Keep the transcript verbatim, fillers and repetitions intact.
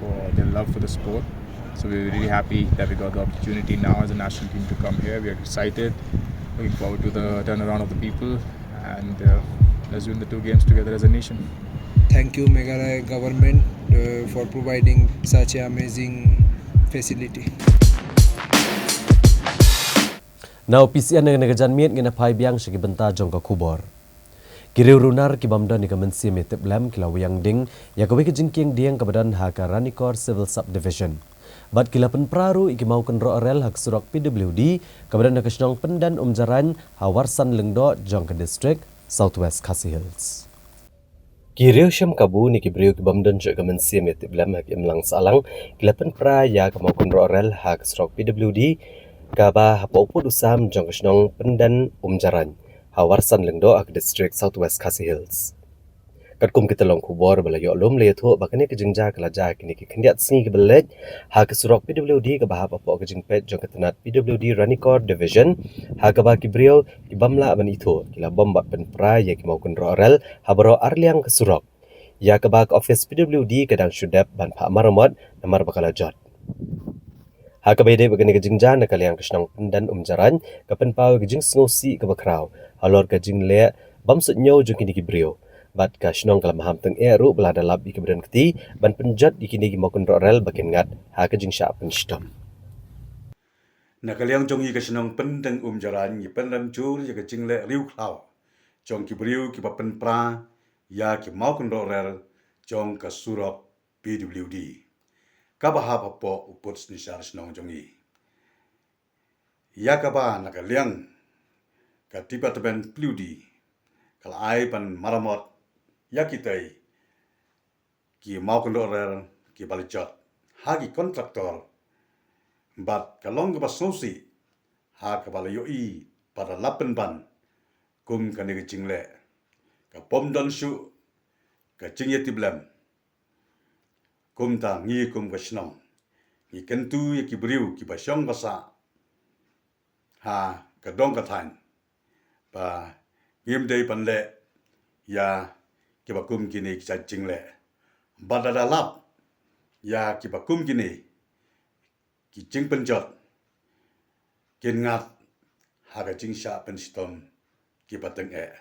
for their love for the sport. So we're really happy that we got the opportunity now as a national team to come here. We are excited, looking forward to the turnaround of the people, and uh, let's win the two games together as a nation. Thank you, Meghalaya government, uh, for providing such an amazing facility. Na u P C N, na ka janmiet ngin ïa phai biang sha ki bynta jong ka khubor. Ki riew runar ki bym don ïa ka mynsiem ïa tiplem ki la wiang ding ïa kawei ka jingkieng dieng kaba don ha ka Ranikor Civil Subdivision. Bad ki la pynpra ruh ïa ki mawkynroh rel ha ka surok P W D kaba don ha ka shnong Pyndenumjarain ha Warsan Lyngdoh jong ka district South West Khasi Hills. Ki riew shem kabu ne ki briew ki bym don shuh ka mynsiem ïa tiplem ha ka imlang sahlang ki la pynpra ïa ka mawkynroh rel ha ka surok P W D kaba hapoh u pud u sam jong ka shnong Pyndenumjarain ha Warsan Lyngdoh ha ka district South West Khasi Hills. Katkum kita long khubor ba la ïoh lum, la ïathuh ba kane ka jingjia ka la jia ha kine ki khyndiat sngi kiba la leit ha ka surok P W D kaba hap hapoh ka jingpeit jong ka tnat P W D Ranikor Division, ha kaba ki briew ki bym lah ban ithuh ki la bom bad pynpra ïa ki mawkynroh rel ha baroh arliang ka surok, ïa kaba ka office P W D ka dang shu dep ban phah maramot namar ba ka la jot. Ha kaba ïadei bad kane ka jingjia, na ka liang ka shnong Pyndenumjarain ka pynpaw ïa ka jingsngewsih kaba khraw halor ka jingleh bym suidñiew jong kine ki briew. Bad ka shnong ka la maham tyngeh ruh ba lada lap ïa kiba don kti ban pynjot ïa kine ki mawkynroh rel ba kin ngat ha ka jingshah pynshitom. Na ka liang jong ngi ka shnong Pyndenumjarain ngi pynrem jur ïa ka jingleh riewkhlaw jong ki briew kiba pynpra ïa ki mawkynroh rel jong ka surok P W D kaba hap hapoh u pud synshar shnong jong ngi, ïa kaba na ka liang ka department P W D ka la ai ban maramot ïa kitei ki mawkynroh rel kiba la jot ha ki kontraktor. Bad ka long kaba sngewsih ha kaba la ïohi ba la lap pynban kum kane ka jingleh ka bym don shuh ka jingïatiplem. Kumta ngi kum ka shnong ngi kyntu ïa ki briew kiba shong ba sah ha ka dong ka thaiñ ba ngim dei ban leh ïa kiba kum kine ki jait jingleh. Bad lada lap ïa kiba kum kine ki jingpynjot kin ngat ha ka jingshah pynshitom kiba tyngeh.